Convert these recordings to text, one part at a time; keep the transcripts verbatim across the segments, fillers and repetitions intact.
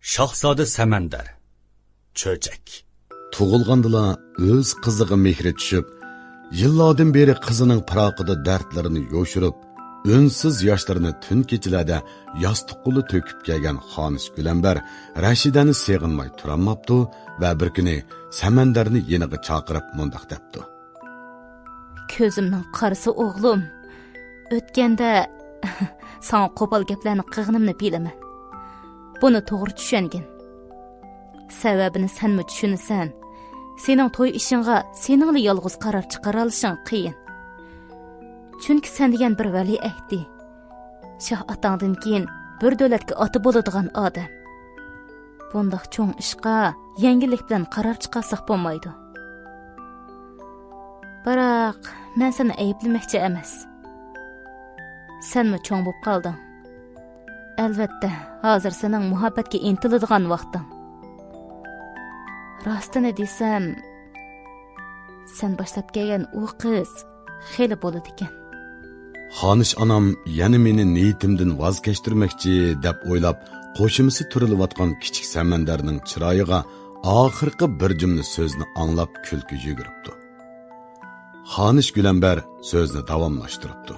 شاھزادە سەمەندەر. چۆچەك. تۇغۇلغاندىلا ئۆز قىزىغا مېھرى چۈشۈپ، يىللاردىن بېرى قىزىنىڭ پىراقىدا دەردلىرىنى يوشۇرۇپ، ئۈنسىز ياشلىرىنى تۈن كېچىلەردە ياستۇققىلا تۆكۈپ كەلگەن خانىش گۈلەمبەر رەشىدەنى سېغىنماي تۇرالماپتۇ ۋە بىر كۈنى سەمەندەرنى يېنىغا چاقىرىپ مۇنداق دەپتۇ. كۆزۈمنىڭ قارىسى ئوغلۇم، ئۆتكەندە ساڭا قوپال گەپلەرنى قىلغىنىمنى بىلىمەن. بۇنى توغرا چۈشەنگىن. سەۋەبىنى سەنمۇ چۈشىنىسەن. سېنىڭ توي ئىشىڭغا سېنىڭلا يالغۇز قارار چىقىرالىشىڭ قىيىن. چۈنكى سەن دېگەن بىر ۋەلىئەھدى، شاھ ئاتاڭدىن كېيىن بىر دۆلەتكە ئاتا بولىدىغان ئادەم. بۇنداق چوڭ ئىشقا يەڭگىللىك بىلەن قارار چىقارساق بولمايدۇ. بىراق، مەن سېنى ئەيىبلىمەكچى ئەمەس. سەنمۇ چوڭ بولۇپ قالدىڭ. ئەلۋەتتە، ھازىر سېنىڭ مۇھەببەتكە ئىنتىلىدىغان ۋاقتىڭ. راستىنى دېسەم، سەن باشلاپ كەلگەن ئۇ قىز خېلى بولىدىكەن. خانىش ئانام يەنە مېنى نىيىتىمدىن ۋاز كەچتۈرمەكچى دەپ ئويلاپ، قوشۇمىسى تۈرۈلۈۋاتقان كىچىك سەمەندەرنىڭ چىرايىغا ئاخىرقى بىر جۈملە سۆزنى ئاڭلاپ كۈلكە يۈگۈرۈپتۇ. خانىش گۈلەمبەر سۆزنى داۋاملاشتۇرۇپتۇ.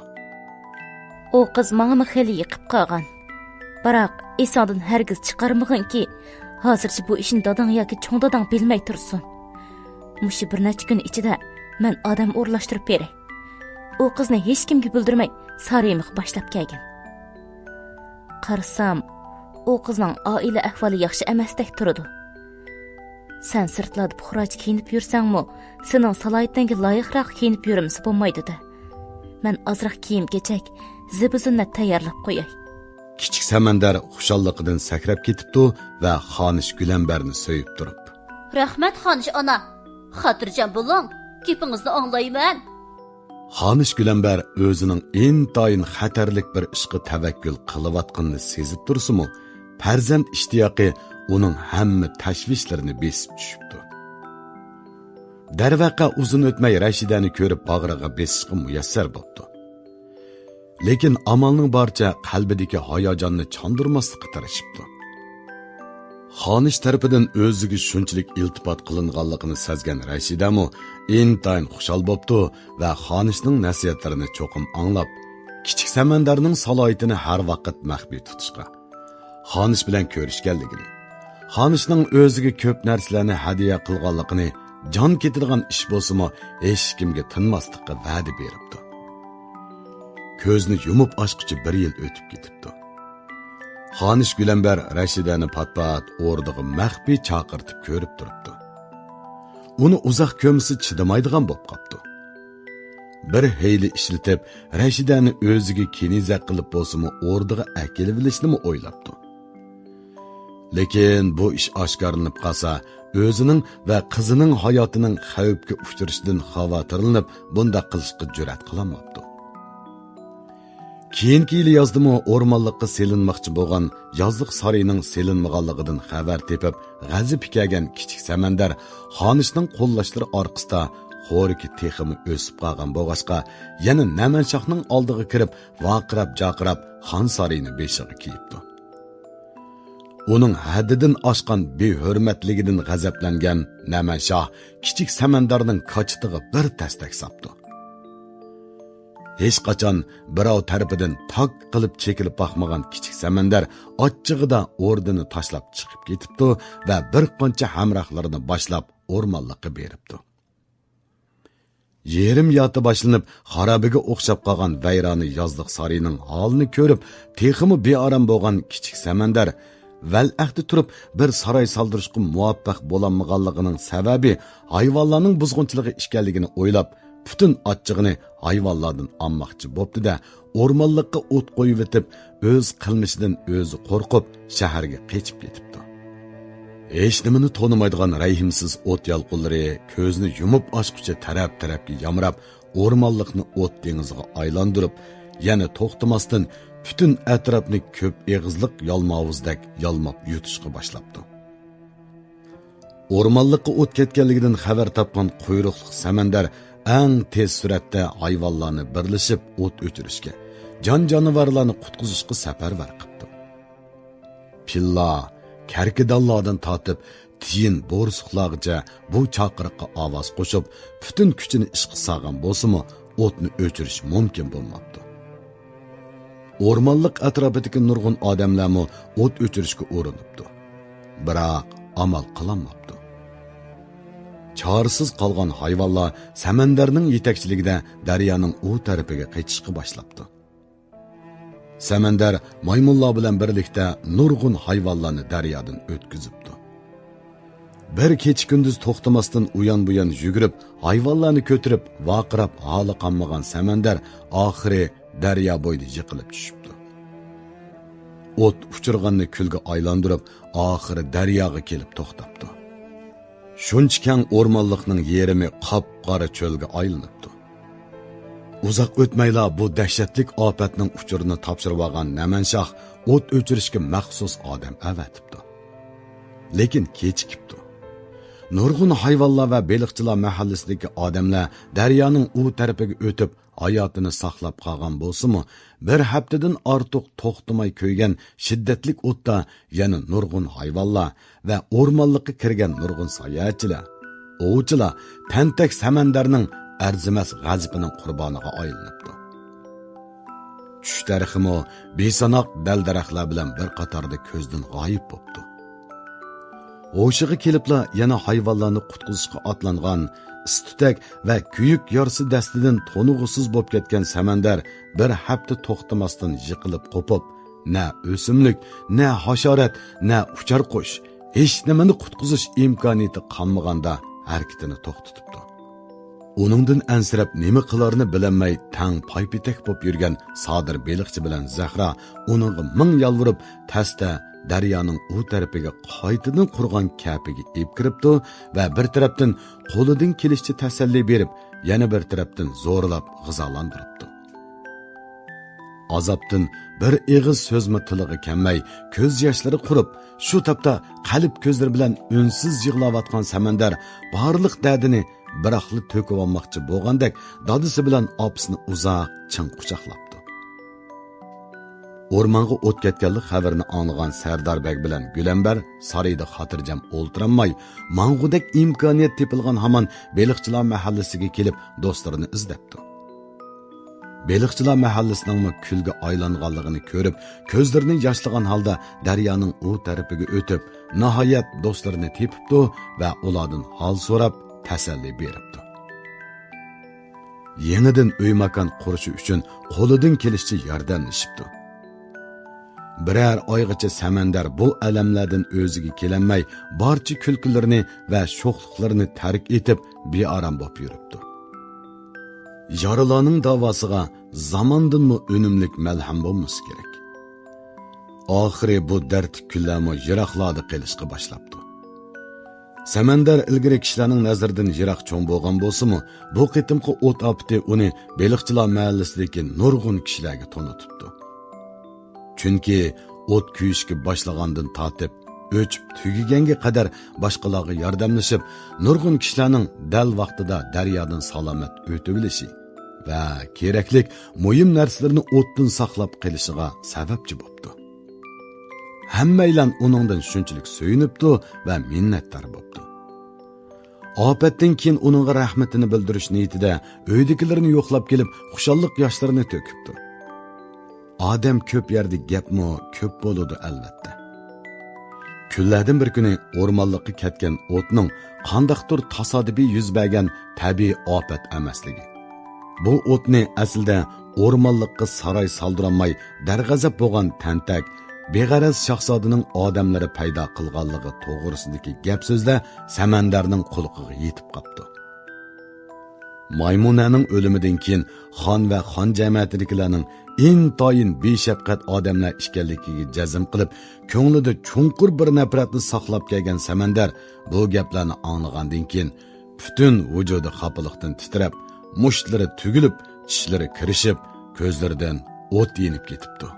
ئۇ قىز ماڭىمۇ خېلى يېقىپ قالغان. بىراق، ئېسىڭدىن ھەرگىز چىقارمىغىنكى، ھازىرچە بۇ ئىشنى داداڭ ياكى چوڭ داداڭ بىلمەي تۇرسۇن. مۇشۇ بىر نەچچە كۈن ئىچىدە مەن ئادەم ئورۇنلاشتۇرۇپ بېرەي. ئۇ قىزنى ھېچكىمگە بىلدۈرمەي سارىيىمغا باشلاپ كەلگىن. قارىسام، ئۇ قىزنىڭ ئائىلە ئەھۋالى ياخشى ئەمەستەك تۇرىدۇ. سەن سىرتلاردا پۇقراچە كىيىنىپ يۈرسەڭمۇ، سېنىڭ سالاھىيىتىڭگە لايىقراق كىيىنىپ يۈرمىسە بولمايدۇ-دە. مەن ئازراق كىيىم-كېچەك، زىبۇ-زىننەت تەييارلاپ قوياي. كىچىك سەمەندەر خۇشاللىقىدىن سەكرەپ كېتىپتۇ ۋە خانىش گۈلەمبەرنى سۆيۈپ تۇرۇپ. رەھمەت، خانىش ئانا. خاتىرجەم بولۇڭ، گېپىڭىزنى ئاڭلايمەن. خانىش گۈلەمبەر ئۆزىنىڭ ئىنتايىن خەتەرلىك بىر ئىشقا تەۋەككۈل قىلىۋاتقىنىنى سېزىپ تۇرسىمۇ، پەرزەنت ئىشتىياقى ئۇنىڭ ھەممە تەشۋىشلىرىنى بېسىپ چۈشۈپتۇ. دەرۋەقە، ئۇزۇن ئۆتمەي رەشىدەنى كۆرۈپ باغرىغا بېسىشقا مۇيەسسەر بوپتۇ. لېكىن ئامالنىڭ بارىچە قەلبىدىكى ھاياجاننى چاندۇرماسلىققا تىرىشىپتۇ. خانىش تەرىپىدىن ئۆزىگە شۇنچىلىك ئىلتىپات قىلىنغانلىقىنى سەزگەن رەشىدەمۇ ئىنتايىن خۇشال بوپتۇ ۋە خانىشنىڭ نەسىھەتلىرىنى چوقۇم ئاڭلاپ، كىچىك سەمەندەرنىڭ سالاھىيىتىنى ھەر ۋاقىت مەخپىي تۇتۇشقا، خانىش بىلەن كۆرۈشكەنلىكىنى، خانىشنىڭ ئۆزىگە كۆپ نەرسىلەرنى ھەدىيە قىلغانلىقىنى، جان كېتىدىغان ئىش بولسىمۇ ھېچكىمگە تىنماسلىققا ۋەدە بېرىپتۇ. كۆزنى يۇمۇپ ئاچقۇچە بىر يىل ئۆتۈپ كېتىپتۇ. خانىش گۈلەمبەر رەشىدەنى پات-پات ئوردىغا مەخپىي چاقىرتىپ كۆرۈپ تۇرۇپتۇ. ئۇنى ئۇزاق كۆرمىسە چىدىمايدىغان بولۇپ قاپتۇ. بىر ھىيلە ئىشلىتىپ، رەشىدەنى ئۆزىگە كېنىزەك قىلىپ بولسىمۇ ئوردىغا ئەكېلىۋېلىشنىمۇ ئويلاپتۇ. لېكىن بۇ ئىش ئاشكارىلىنىپ قالسا، ئۆزىنىڭ ۋە قىزىنىڭ ھاياتىنىڭ خەۋپكە ئۇچرىشىدىن خاۋاتىرلىنىپ، بۇنداق قىلىشقا جۈرئەت قىلالماپتۇ. كېيىنكى يىلى يازدىمۇ ئورمانلىققا سېلىنماقچى بولغان يازلىق سارىيىنىڭ سېلىنمىغانلىقىدىن خەۋەر تېپىپ، غەزىپى كەلگەن كىچىك سەمەندەر خانىشنىڭ قوللاشلىرى ئارقىسىدا خورىكى تېخىمۇ ئۆسۈپ قالغان بولغاچقا، يەنە نەمەنشاھنىڭ ئالدىغا كىرىپ، ۋارقىراپ-جارقىراپ خان سارىيىنى بېشىغا كىيىپتۇ. ئۇنىڭ ھەددىدىن ئاشقان بىھۆرمەتلىكىدىن غەزەپلەنگەن نەمەنشاھ كىچىك سەمەندەرنىڭ كاچىتىغا بىر تەستەك ساپتۇ. ھېچقاچان بىراۋ تەرىپىدىن تاك قىلىپ چېكىلىپ باقمىغان كىچىك سەمەندەر ئاچچىقىدا ئوردىنى تاشلاپ چىقىپ كېتىپتۇ ۋە بىر قانچە ھەمراھلىرىنى باشلاپ ئورمانلىققا بېرىپتۇ. يېرىم ياتى باشلىنىپ، خارابىگە ئوخشاپ قالغان ۋەيرانە يازلىق سارىيىنىڭ ھالىنى كۆرۈپ، تېخىمۇ بىئارام بولغان كىچىك سەمەندەر ۋەلئەھدى تۇرۇپ بىر ساراي سالدۇرۇشقا مۇۋەپپەق بولالمىغانلىقىنىڭ سەۋەبى ھايۋانلارنىڭ بۇزغۇنچىلىقى ئىكەنلىكىنى ئويلاپ، پۈتۈن ئاچچىقىنى ھايۋانلاردىن ئالماقچى بوپتۇ-دە، ئورمانلىققا ئوت قويۇۋېتىپ، ئۆز قىلمىشىدىن ئۆزى قورقۇپ، شەھەرگە قېچىپ كېتىپتۇ. ھېچنېمىنى تونۇمايدىغان رەھىمسىز ئوت يالقۇنلىرى كۆزنى يۇمۇپ ئاچقۇچە تەرەپ-تەرەپكە يامراپ، ئورمانلىقنى ئوت دېڭىزىغا ئايلاندۇرۇپ، يەنە توختىماستىن پۈتۈن ئەتراپنى كۆپ ئېغىزلىق يالماۋۇزدەك يالماپ يۇتۇشقا باشلاپتۇ. ئورمانلىققا ئوت كەتكەنلىكىدىن خەۋەر تاپقان قۇيرۇقلۇق سەمەندەر ئەڭ تېز سۈرئەتتە ھايۋانلارنى بىرلىشىپ ئوت ئۆچۈرۈشكە، جان-جانىۋارلارنى قۇتقۇزۇشقا سەپەرۋەر قىپتۇ. پىللا، كەركىدانلاردىن تارتىپ تىيىن بورسۇقلارغىچە بۇ چاقىرىققا ئاۋاز قوشۇپ، پۈتۈن كۈچىنى ئىشقا سالغان بولسىمۇ، ئوتنى ئۆچۈرۈش مۇمكىن بولماپتۇ. ئورمانلىق ئەتراپىدىكى نۇرغۇن ئادەملەرمۇ ئوت ئۆچۈرۈشكە ئۇرۇنۇپتۇ. بىراق ئامال قىلالماپتۇ. چارىسىز قالغان ھايۋانلار سەمەندەرنىڭ يېتەكچىلىكىدە دەريانىڭ ئۇ تەرىپىگە قېچىشقا باشلاپتۇ. سەمەندەر مايمۇنلار بىلەن بىرلىكتە نۇرغۇن ھايۋانلارنى دەريادىن ئۆتكۈزۈپتۇ. بىر كېچە-كۈندۈز توختىماستىن ئۇيان-بۇيان يۈگۈرۈپ، ھايۋانلارنى كۆتۈرۈپ، ۋارقىراپ، ھالى قانمىغان سەمەندەر ئاخىرى دەريا بويىدا يىقىلىپ چۈشۈپتۇ. ئوت ئۇچۇرغاننى كۈلگە ئايلاندۇرۇپ، ئاخىرى دەرياغا كېلىپ توختاپتۇ. شۇنچە كەڭ ئورمانلىقنىڭ يېرىمى قاپقارا چۆلگە ئايلىنىپتۇ. ئۇزاق ئۆتمەيلا بۇ دەھشەتلىك ئاپەتنىڭ ئۇچۇرىنى تاپشۇرۇۋالغان نەمەنشاھ ئوت ئۆچۈرۈشكە مەخسۇس ئادەم ئەۋەتىپتۇ. لېكىن كېچىكىپتۇ. نۇرغۇن ھايۋانلار ۋە بېلىقچىلار مەھەللىسىدىكى ئادەملەر دەريانىڭ ئۇ تەرىپىگە ئۆتۈپ، ھاياتىنى ساقلاپ قالغان بولسىمۇ، بىر ھەپتىدىن ئارتۇق توختىماي كۆيگەن شىددەتلىك ئوتتا يەنە نۇرغۇن ھايۋانلار ۋە ئورمانلىققا كىرگەن نۇرغۇن ساياھەتچىلەر، ئوۋچىلار تەنتەك سەمەندەرنىڭ ئەرزىمەس غەزىپىنىڭ قۇربانىغا ئايلىنىپتۇ. چۈش تېرىقىمۇ بىساناق دەل-دەرەخلەر بىلەن بىر قاتاردا كۆزدىن غايىب بوپتۇ. ھوشىغا كېلىپلا يەنە ھايۋانلارنى قۇتقۇزۇشقا ئاتلانغان ئىس-تۈتەك ۋە كۆيۈك يارىسى دەستىدىن تونۇغۇسىز بولۇپ كەتكەن سەمەندەر بىر ھەپتە توختىماستىن يىقىلىپ قوپۇپ، نە ئۆسۈملۈك، نە ھاشارات، نە ئۇچار قۇش، ھېچنېمىنى قۇتقۇزۇش ئىمكانىيىتى قالمىغاندا ھەرىكىتىنى توختىتىپتۇ. ئۇنىڭدىن ئەنسىرەپ نېمە قىلارىنى بىلەلمەي تەڭ پايپېتەك بولۇپ يۈرگەن سادىر بېلىقچى بىلەن زەھرا ئۇنىڭغا مىڭ يالۋۇرۇپ، تەستە دەريانىڭ ئۇ تەرىپىگە قايتىدىن قۇرغان كەپىگە ئېلىپ كىرىپتۇ ۋە بىر تەرەپتىن قولىدىن كېلىشىچە تەسەللى بېرىپ، يەنە بىر تەرەپتىن زورلاپ غىزالاندۇرۇپتۇ. ئازابتىن بىر ئېغىز سۆزمۇ تىلىغا كەلمەي، كۆز ياشلىرى قۇرۇپ، شۇ تاپتا قەلب كۆزلىرى بىلەن ئۈنسىز يىغلاۋاتقان سەمەندەر بارلىق دەردىنى بىراقلا تۆكۈۋالماقچى بولغاندەك، دادىسى بىلەن ئاپىسىنى ئۇزاق چىڭ قۇچاقلاپتۇ. ئورمانغا ئوت كەتكەنلىك خەۋىرىنى ئاڭلىغان سەردار بەگ بىلەن گۈلەمبەر سارىيىدا خاتىرجەم ئولتۇرالماي، ماڭغۇدەك ئىمكانىيەت تېپىلغان ھامان بېلىقچىلار مەھەللىسىگە كېلىپ، دوستلىرىنى ئىزدەپتۇ. بېلىقچىلار مەھەللىسىنىڭمۇ كۈلگە ئايلانغانلىقىنى كۆرۈپ، كۆزلىرىنى ياشلىغان ھالدا دەريانىڭ ئۇ تەرىپىگە ئۆتۈپ، ناھايەت دوستلىرىنى تېپىپتۇ ۋە ئۇلاردىن ھال سوراپ، تەسەللى بېرىپتۇ. يېڭىدىن ئۆي-ماكان قۇرۇشى ئۈچۈن قولىدىن كېلىشىچە ياردەملىشىپتۇ. بىرەر ئايغىچە سەمەندەر بۇ ئەلەملەردىن ئۆزىگە كېلەلمەي، بارچە كۈلكىلىرىنى ۋە شوخلۇقلىرىنى تەرك ئېتىپ، بىئارام بولۇپ يۈرۈپتۇ. يارىلارنىڭ داۋاسىغا زاماندىنمۇ ئۈنۈملۈك مەلھەم بولمىسا كېرەك. ئاخىرى بۇ دەردلىك كۈنلەرمۇ يىراقلاردا قېلىشقا باشلاپتۇ. سەمەندەر ئىلگىرى كىشىلەرنىڭ نەزىرىدىن يىراق چوڭ بولغان بولسىمۇ، بۇ قېتىمقى ئوت ئاپىتى ئۇنى بېلىقچىلار مەھەللىسىدىكى نۇرغۇن كىشىلەرگە تونۇتۇپتۇ. چۈنكى ئوت كۆيۈشكە باشلىغاندىن تارتىپ، ئۆچۈپ تۈگىگەنگە قەدەر باشقىلارغا ياردەملىشىپ، نۇرغۇن كىشىلەرنىڭ دەل ۋاقتىدا دەريادىن سالامەت ئۆتۈۋېلىشى ۋە كېرەكلىك مۇھىم نەرسىلىرىنى ئوتتىن ساقلاپ قېلىشىغا سەۋەبچى بوپتۇ. ھەممەيلەن ئۇنىڭدىن شۇنچىلىك سۆيۈنۈپتۇ ۋە مىننەتدار بوپتۇ. ئاپەتتىن كېيىن ئۇنىڭغا رەھمىتىنى بىلدۈرۈش نىيىتىدە ئۆيدىكىلىرىنى يوقلاپ كېلىپ، خۇشاللىق ياشلىرىنى تۆكۈپتۇ. ئادەم كۆپ يەردە گەپمۇ كۆپ بولىدۇ، ئەلۋەتتە. كۈنلەردىن بىر كۈنى ئورمانلىققا كەتكەن ئوتنىڭ قانداقتۇر تاسادىپىي يۈز بەرگەن تەبىئىي ئاپەت ئەمەسلىكى، بۇ ئوتنى ئەسلىدە ئورمانلىققا ساراي سالدۇرالماي دەرغەزەپ بولغان تەنتەك، بىغەرەز شاھزادىنىڭ ئادەملىرى پەيدا قىلغانلىقى توغرىسىدىكى گەپ-سۆزلەر سەمەندەرنىڭ قۇلىقىغا يېتىپ قاپتۇ. مايمۇنەنىڭ ئۆلۈمىدىن كېيىن خان ۋە خان جەمەتىدىكىلەرنىڭ ئىنتايىن بىشەپقەت ئادەملەر ئىكەنلىكىگە جەزم قىلىپ، كۆڭلىدە چوڭقۇر بىر نەپرەتنى ساقلاپ كەلگەن سەمەندەر بۇ گەپلەرنى ئاڭلىغاندىن كېيىن، پۈتۈن ۋۇجۇدى خاپىلىقتىن تىترەپ، مۇشتلىرى تۈگۈلۈپ، چىشلىرى كىرىشىپ، كۆزلىرىدىن ئوت يېنىپ كېتىپتۇ.